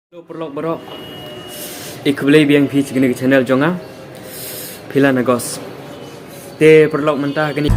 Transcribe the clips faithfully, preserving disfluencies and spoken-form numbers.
Hello paralok baroh. I khublei biang phi sha kane ka channel jong nga, Philan Agos. Te paralok mynta kane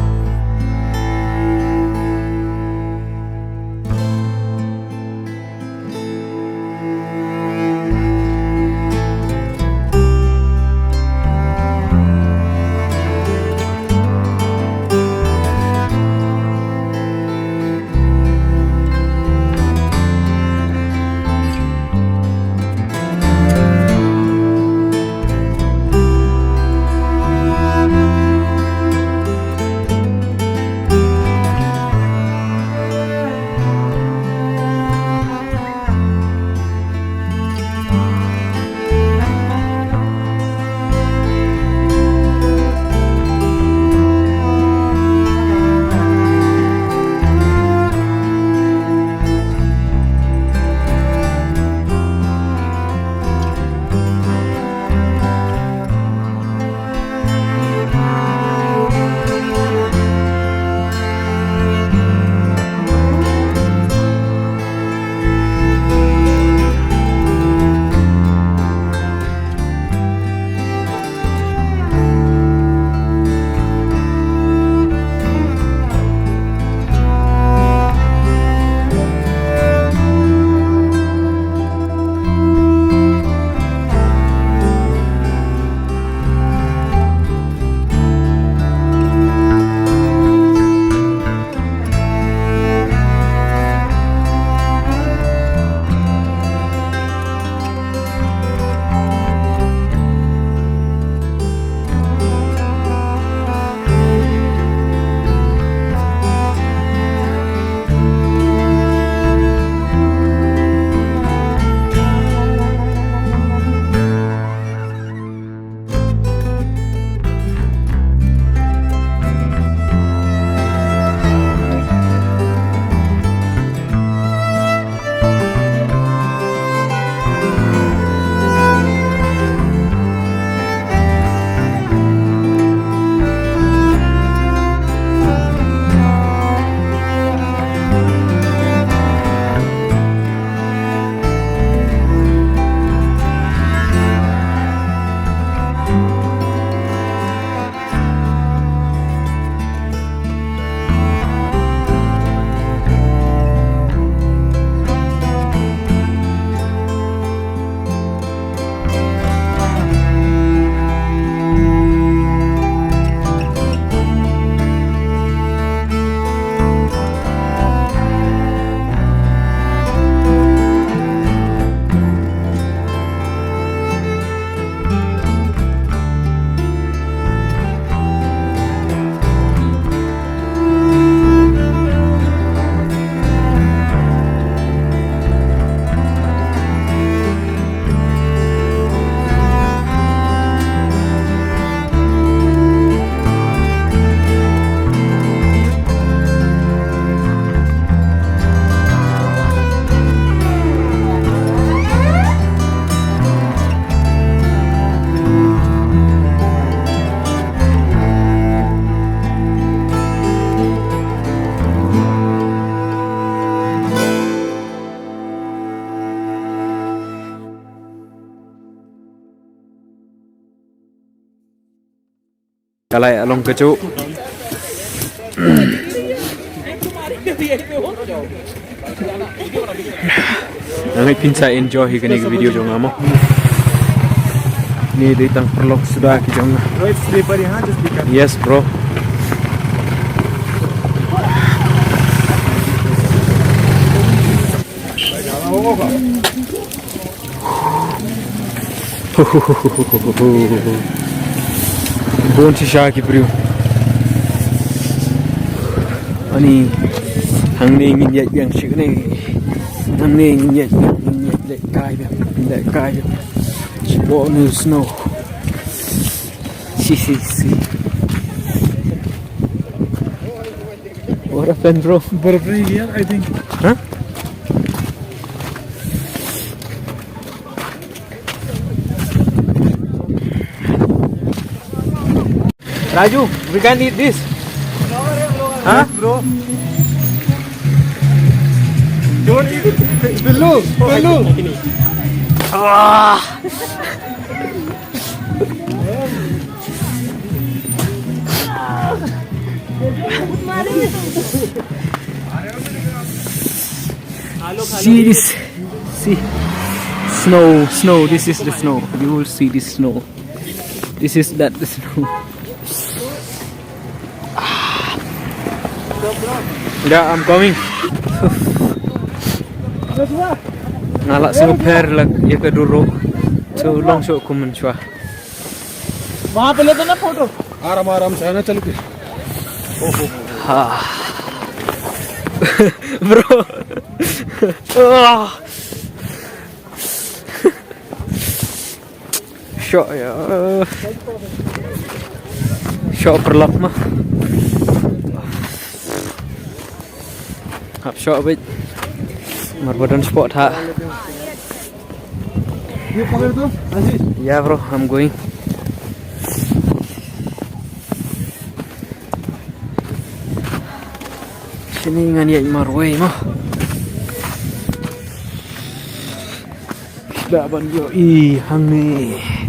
Ka lai along ka chu. Nang phin sa enjoy hi kane ka video jong nga mo. Ni dei tang paralok suda ki jong nga. Bro, it's slippery, huh? Just be careful. Yes, bro. Bun shisha ki briew. Ani hangne ngin ïaid ïeng shane. Hangne ngin ïaid ïeng, ngin ïaid lehkai biang, lehkai biang. Shipoh ne snow. Si si si. What happened, bro? Bro, bro, here, I think. Huh? Raju, we can eat this. Huh? Bro. Don't eat it. Pillu, Pillu. Ah! See this. See. Snow, snow. This is the snow. You will see this snow. This is that the snow. Yeah, I'm coming. Nga lah sngewpher lak ïa ka duro. So long show kum mynshwa. वहां पे लेते ना फोटो। आराम आराम से है ना, चल के। हाँ। Bro. Ah. Shoh ïa. Shoh paralok ma. Hap shoh beit. Mar ba don spot ha. Yeah, bro, I'm going. Shini ngan ïaid marwei mo. Da ban ïohi hangne.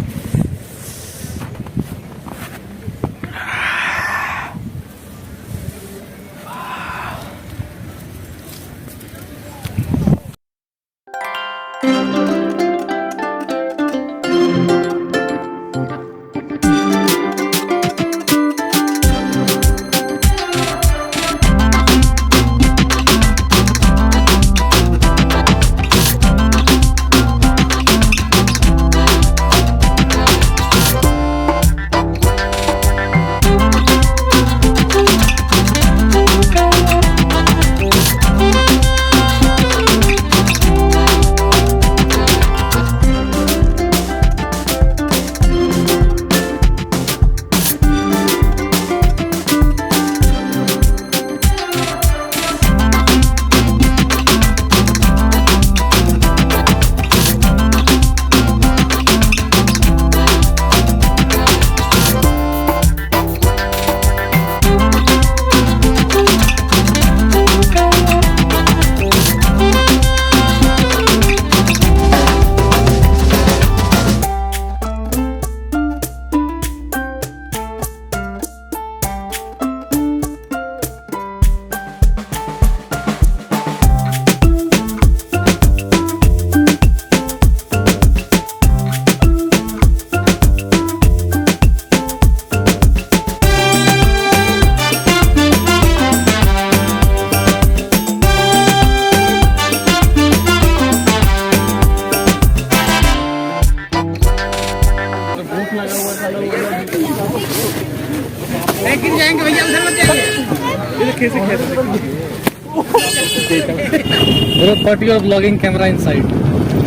There are particular vlogging camera inside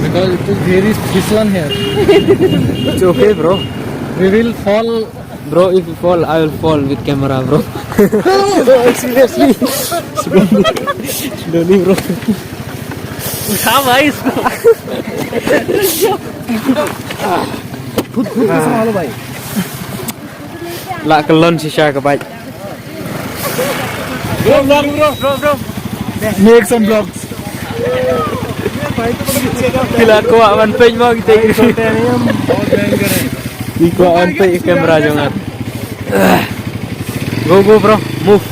because it is very फिसलन here. It's okay, bro. We will fall. Bro, if you fall, I will fall with camera, bro. Seriously. Slowly, bro. उठा भाई इसको। खुद, खुद को संभालो भाई। Lah kyllon shisha ka bike. Bro, vlog, bro, bro, bro. Make some vlogs. Ki la kwah ban peit mo kita. छोटे नहीं हम, बहुत भयंकर हैं। Ki kwah ban peit camera jong nga. Go, go, bro, move.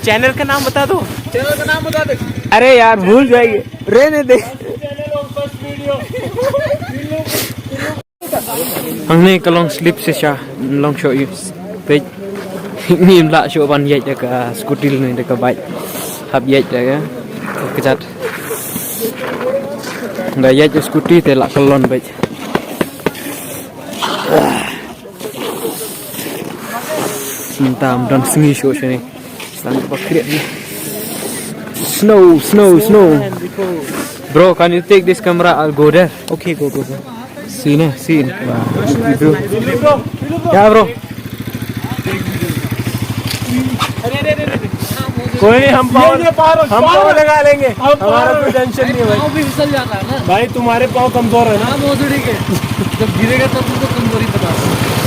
चैनल का नाम बता दो। चैनल का नाम बता दे। अरे यार, भूल जाएंगे, रहने दे। Hangne ka long slip shisha, long shoh ïa. Peit. Ngim lah shuh ban ïaid da ka scooty ne da ka bike. Hap ïaid da ka kjat. Da ïaid da scooty te lah kyllon beit. Mynta ym don sngi shuh shane. Stan ba kriat ni. Snow, snow, snow. Bro, can you take this camera? I'll go there. Okay, go, go, go. Scene, scene. Wow. Yeah, bro. कोई नहीं, हम पाँव, हम पाँव लगा लेंगे, हमारा कोई टेंशन नहीं है भाई। पाँव भी फिसल जाता है ना। भाई, तुम्हारे पाँव कमजोर है ना। हाँ, वो तो ठीक है, जब गिरेगा तब तुमको कमजोरी पता।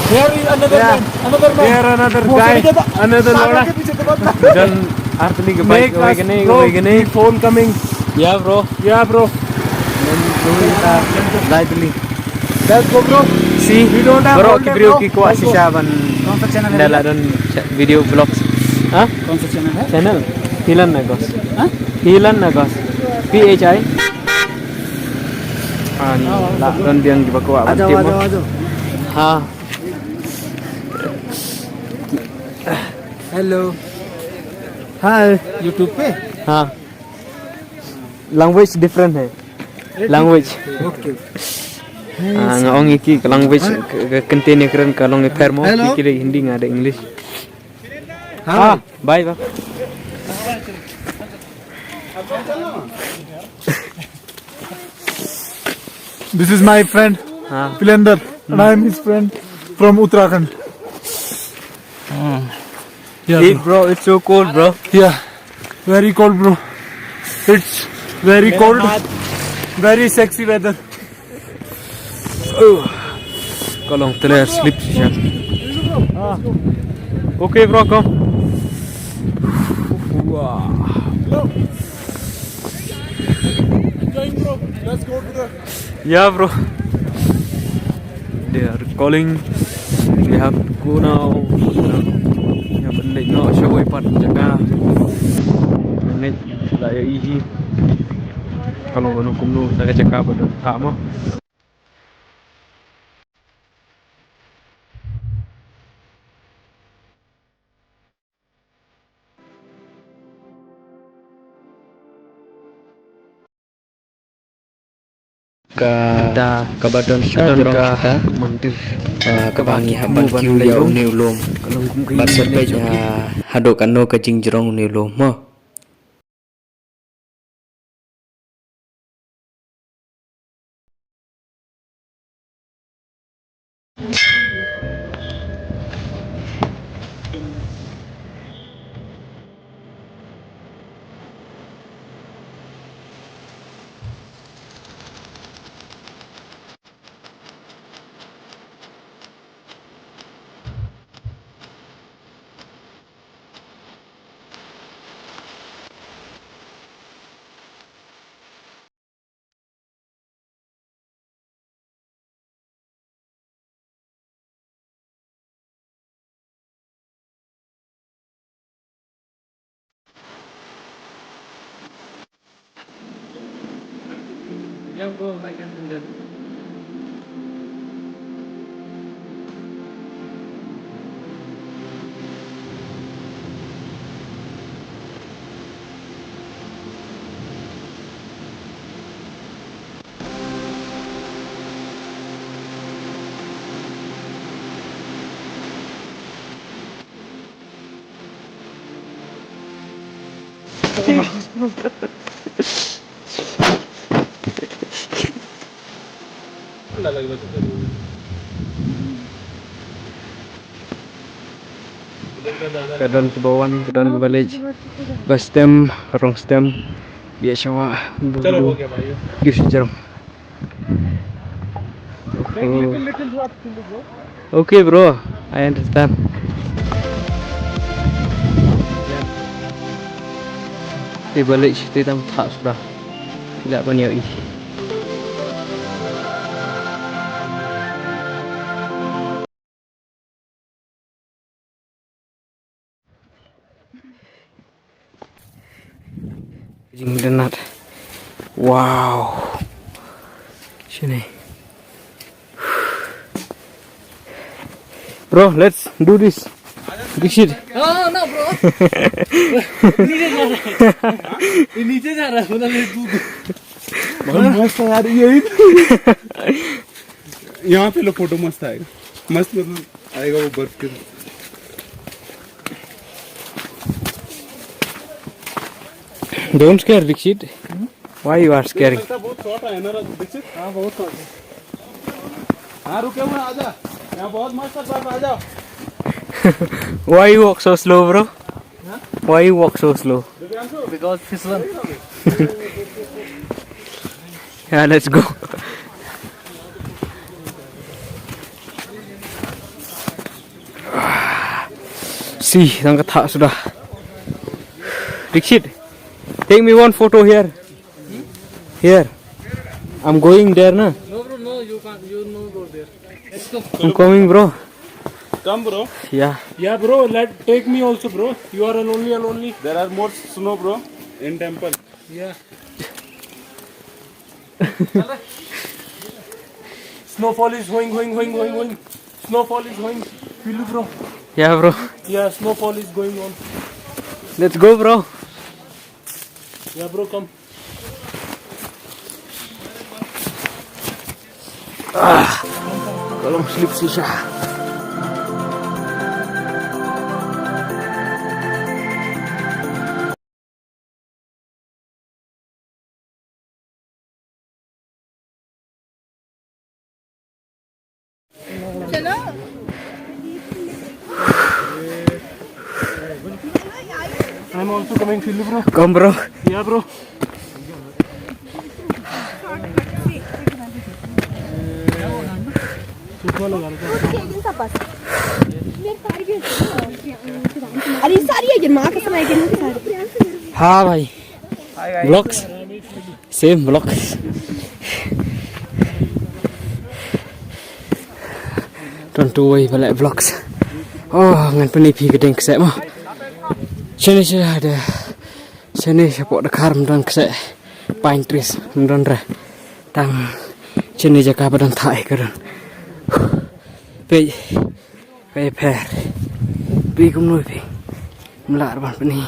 Here is another man, another man. Here another guy, another Lora. Don ar tylli ki bike, wei kane, wei kane. Phone coming. Yeah, bro. Yeah, bro. Lai tylli. Let's go, bro. See, we don't have, bro, ki briew ki kwah shisha ban. कौन सा चैनल है? Don video vlogs. Ha? कौन सा चैनल है? Channel Philan Nagos. Ha? Philan Nagos. P H I. Ani la don biang kiba kwah ban tip mo. Ha. Hello. Hi. YouTube पे? Ha. Language different hai. Language. Okay. Ah, nga ong ïa ki ka language ka, ka kyntien ïa kren ka long ïa pher mo. Hello. Ki dei Hindi, nga dei English. Hi. Ah, bye, bye. This is my friend, Pilender, and I am his friend from Uttarakhand. Hmm. Yeah, bro, it's so cold, bro. Yeah, very cold, bro. It's very cold, very sexy weather. Ka long tler slip shisha. Okay, bro, come. Wow. Let's go to the Yeah, bro. They are calling. We have to go now. Ïa ban leit noh sha wei pat jaka. Leit la ïa i hi. Ka long kano kumno na ka jaka ba don thah mo. Ka da kaba don sha jrong ka mandir, ah, kaba ngi hap ban kiew ïa une u lum. Bad sa peit, ah, haduh katno ka jingjrong une u lum mo. Ka don kiba wan, ka don kiba leit. Ba stem, rong stem. Bia shawa. Chalo, ho gaya bhai. Gir shi jrong. Little, little, little, what to do, bro? Okay, bro, I understand. Te ba leit te tam thah suda. Phi lah ban ïohi. Jingdanat. Wow. Shini. Bro, let's do this. This shit. No, no, bro. नीचे जा रहा है। नीचे जा रहा है, बोला, "ले, तू, तू।" बहुत मस्त है यार, ये। यहाँ पे लो, फोटो मस्त आएगा। मस्त, मतलब, आएगा वो बर्फ के। Don't scare, Dixit. Why you are scaring? बहुत छोटा है ना, दीक्षित? हाँ, बहुत छोटा है। हाँ, रुके हुए हैं, आजा। यहाँ बहुत मस्त है, बर्फ, आ जाओ। Why you walk so slow, bro? Why you walk so slow? Because फिसलन। Yeah, let's go. Si, tang ka thah suda. Dixit, take me one photo here. Here. I'm going there, na. No, bro, no, you can't, you no go there. Let's go. I'm coming, bro. Come, bro. Yeah. Yeah, bro, let, take me also, bro. You are a lonely, a lonely. There are more snow, bro, in temple. Yeah. Snowfall is going, going, going, going, going. Snowfall is going. Feel, bro. Yeah, bro. Yeah, snowfall is going on. Let's go, bro. Yeah, bro, come. Ah, ka long slip shisha. I'm also coming, Philip, bro. Come, bro. Yeah, bro. अरे सारी है गिर माँ कसम है गिर सारी. हाँ भाई. Vlogs. Same vlogs. Don't do worry, vlog vlogs. Oh, ngan pyni phi ka ding kseh mo. Shane sha da. Shane sha pok da khar mdon kseh. Pine trees mdon re. Tang shane jaka ba don thai ka don. Pei. Pei pher. Pei kumno pei. Mlar ban pyni.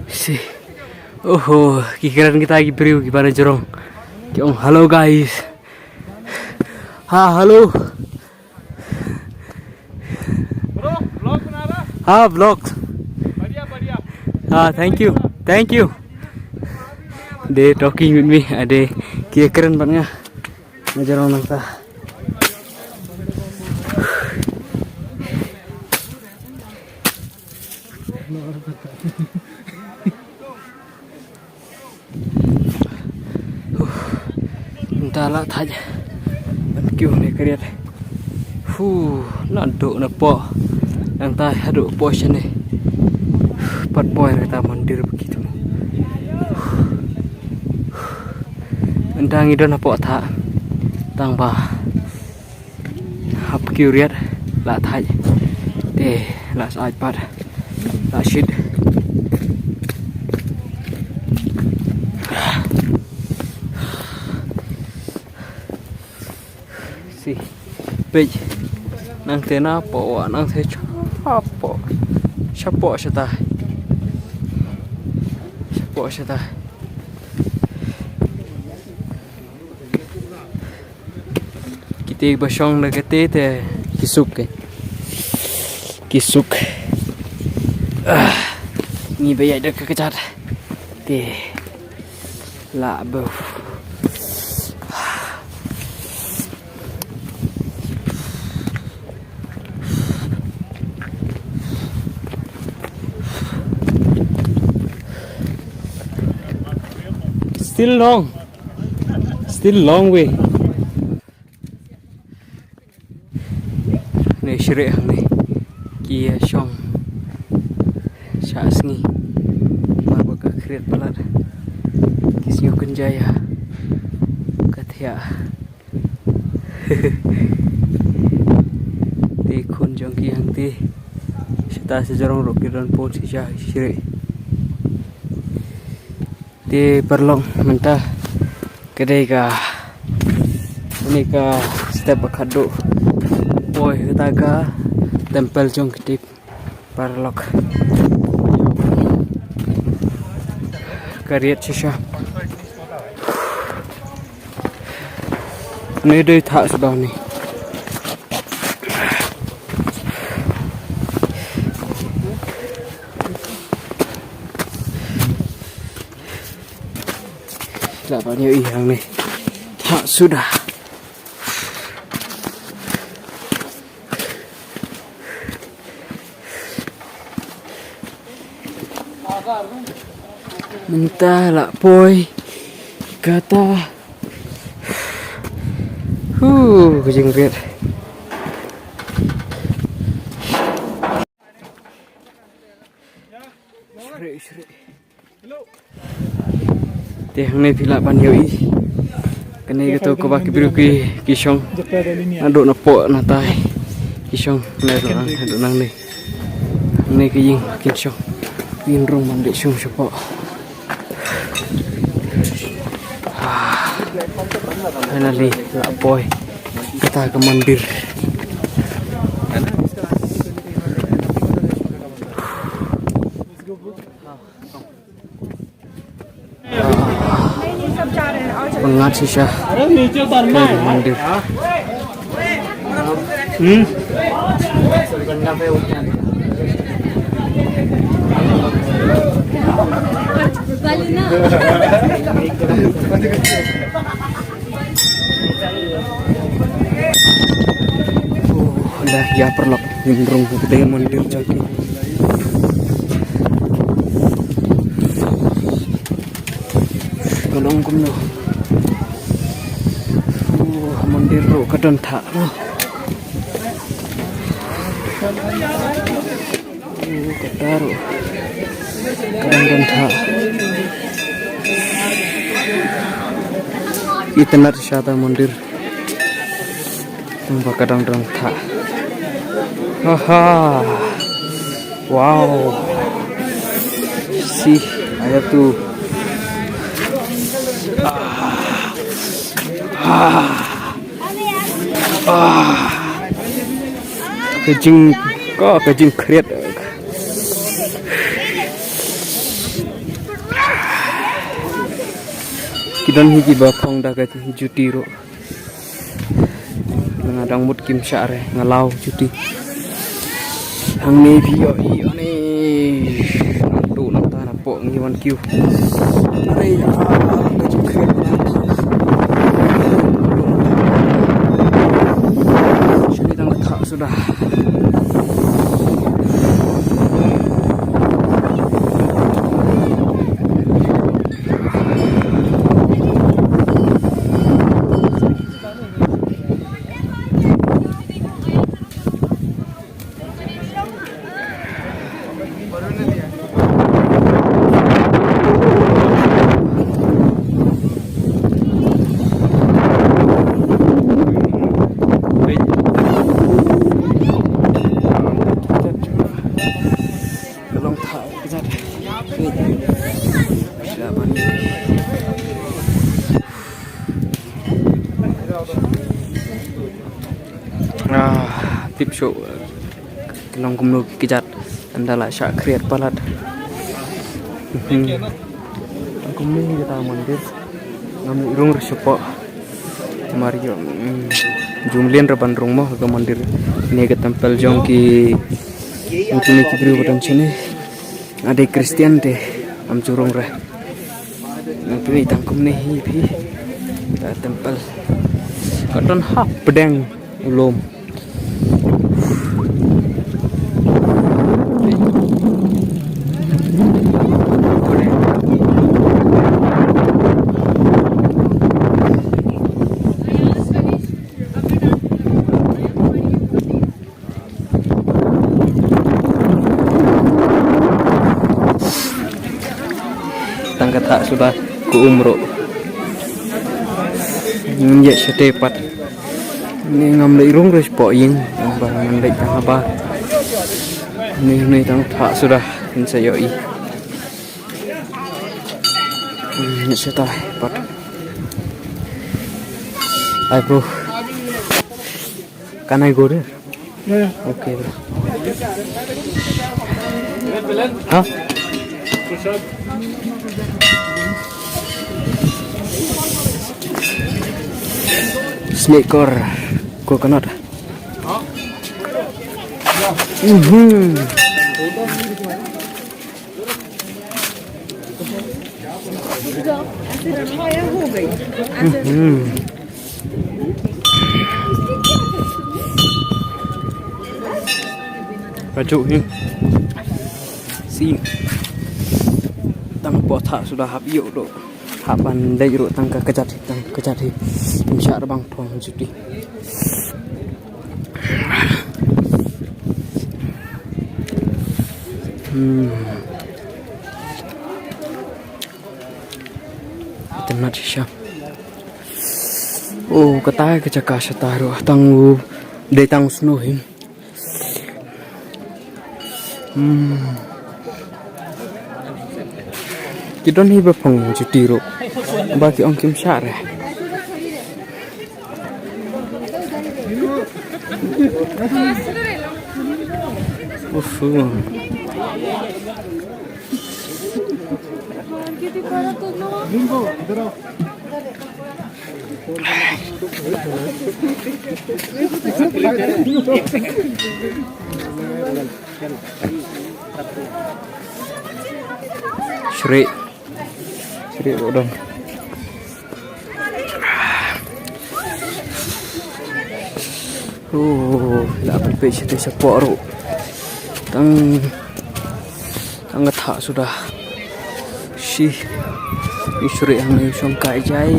Si. Oho, ki kren kita ki briew ki ba na jrong. Ki ong hello guys. Ha, hello. Bro, vlog bana raha? Ha, vlog. Badhiya, badhiya. Ha, thank you. Thank you. They talking with me. Ade ki kren bad nga. Ngan jrong nangta. Mynta la thait ban kiew ne kriat. Hu, naduh napoh. Nangta haduh poh shane. Pat poi nangta mandir ba ki thmu. Mynta ngi don hapoh thah. Tang ba hap kiew riat la thait. Te la sait pat. La shit. Si. Peit. Nang te na poh wa nang te chapoh. Chapoh shata. Chapoh shata. Kite ba shong na kate te ki suk ke. Ki suk. Ah, ngi ba ïaid da ka kjat. Te la ba. Still long. Still long way. Ne shreh hangne. Ki ïa shong sha sngi. Mar ba ka khriat palat. Ki sngew kynja ïa ka thiah. Te khun jong ki hangte. Shata sha jrong ruh ki don pon shisha shreh. Te paralok mynta ka dei ka, kane ka step ba khatduh poi kata ka temple jong ki tip paralok. Ka riat shisha. Ni dei thah sdang ni. Lah ban ïohi hangne. Thah suda. Mynta lah poi kata. Huh, ka jingriat. Te hangne phi lah ban ïohi. Kane kato kaba ki briew ki, ki shong. Naduh napoh natai ki shong. Naduh nang, naduh nangne. Hangne ka ïing kin shong. Kin rung ban leit shong shapoh. Ah, finally la poi kata ka mandir. Pyngat shisha. Ka mandir. Hmm. Oh, dah ïa paralok, ngin rung ka dei mandir jong ki. Ka long kumno. Oh, mandir ruh ka don thah. Oh, kata ruh ka dang don thah. Itynnad shisha kata mandir. Tang ba ka dang don thah. Haha. Wow. See, I have to. Ah. Ah. Ah. Ka jing, ka, ka jingkhriat. Ki don hi kiba phong da ka juti ruh. Nga dang mut kim shah re, nga law juti. Hangne phi ïohi, ïohi. Naduh nangta napoh ngi wan kiew. Are, ah, ka jingkhriat nangta. Shane dang la thah suda. Ka long thah kjat. Ah, tip shuh. Ka long kumno kjat. Ynda la shah khriat palat. Hmm. Kumne kata mandir. Ngam rung re shapoh. Mar ïoh, mm, jumlien re ban rung mo ka mandir. Ne ka tempel jong ki, jong kine ki briew ba don shane. Nga dei Christian te ngam ju rung re. Nang pynmih tang kumne hi phi. Ka tempel. Ka don hapdeng u lum. Tang ka thah suda ka um ruh. Ngin ïa shatei pat. Ni ngam leit rung re shapoh ïing, ba ngan leit tang haba. Ni, ni tang thah suda, ngin sa ïohi. Ngin ïa shatei pat. Hi bro. Can I go there? Yeah, yeah. Okay, bro. Huh? Snake or coconut? Mm-hmm. Mm-hmm. Ka juk hi. Si. Tang hapoh thah suda hap ïoh ruh. Hap ban leit ruh tang ka kjat hi, tang ka kjat hi. Ngim shah re ban phong juti. Hmm. Nat shisha. Oh, kata ka jaka shata ruh tang u dei tang snow hi. Hmm. Ki don hi ba phong juti ruh. Ba ki ong kim shah re. Uff. Shri. Shri ruh dong. Oh, la pynpeit shatei shapoh ruh. Tang, tang ka thah suda. Shi. I shri hang i shong kai jai.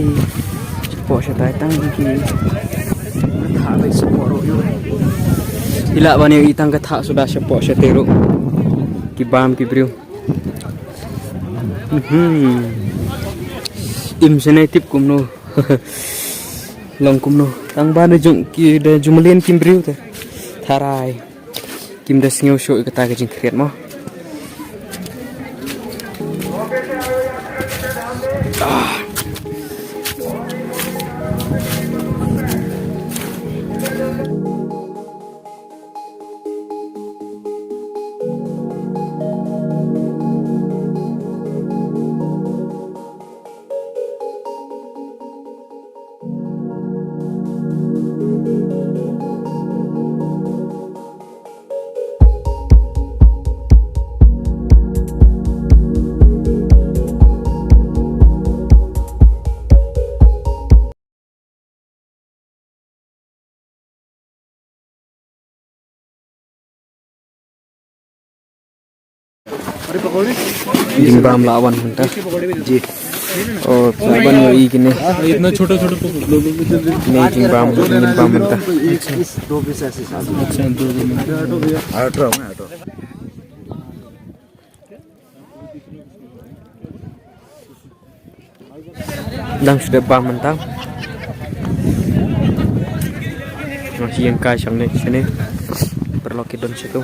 Shapoh shatai tang ki. Ka thah peit shapoh ruh ïoh. I lah ban ïoh i tang ka thah suda shapoh shatei ruh. Ki bam ki briew. Mhm. Im shane tip kumno. Long kumno. Tang ba da jong ki da jong malen kim briew te. Tharai. Kim da sngew shuh ïa kata ka jingkhriat mo. Ah. Jingbam la wan mynta. Ji. Oh, ban ngi kine. इतना छोटा छोटा पकड़ लो। Kine jingbam, jingbam mynta. अच्छा, दो दो मिनट। ऑटो में, ऑटो। Dang shu dep bam mynta. Nang shi ïeng kai shane shane. Paralok ki don shitu.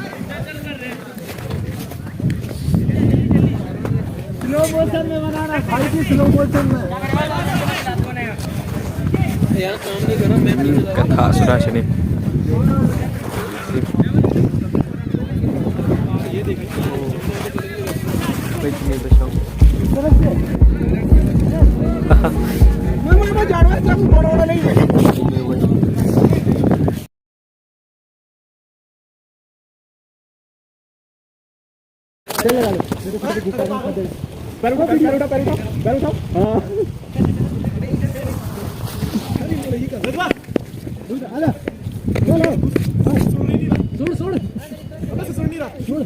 Slow motion में बनाना, भाई जी, slow motion में। Hmm, ka thah suda shane. पैर उठाओ, पैर उठाओ, पैर उठाओ, पैर उठाओ। हाँ। छोड़, छोड़। छोड़।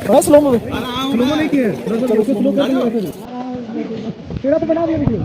थोड़ा slow mo। Slow mo नहीं किया। चलो, slow कर दो। तेरा तो बना दिया वीडियो।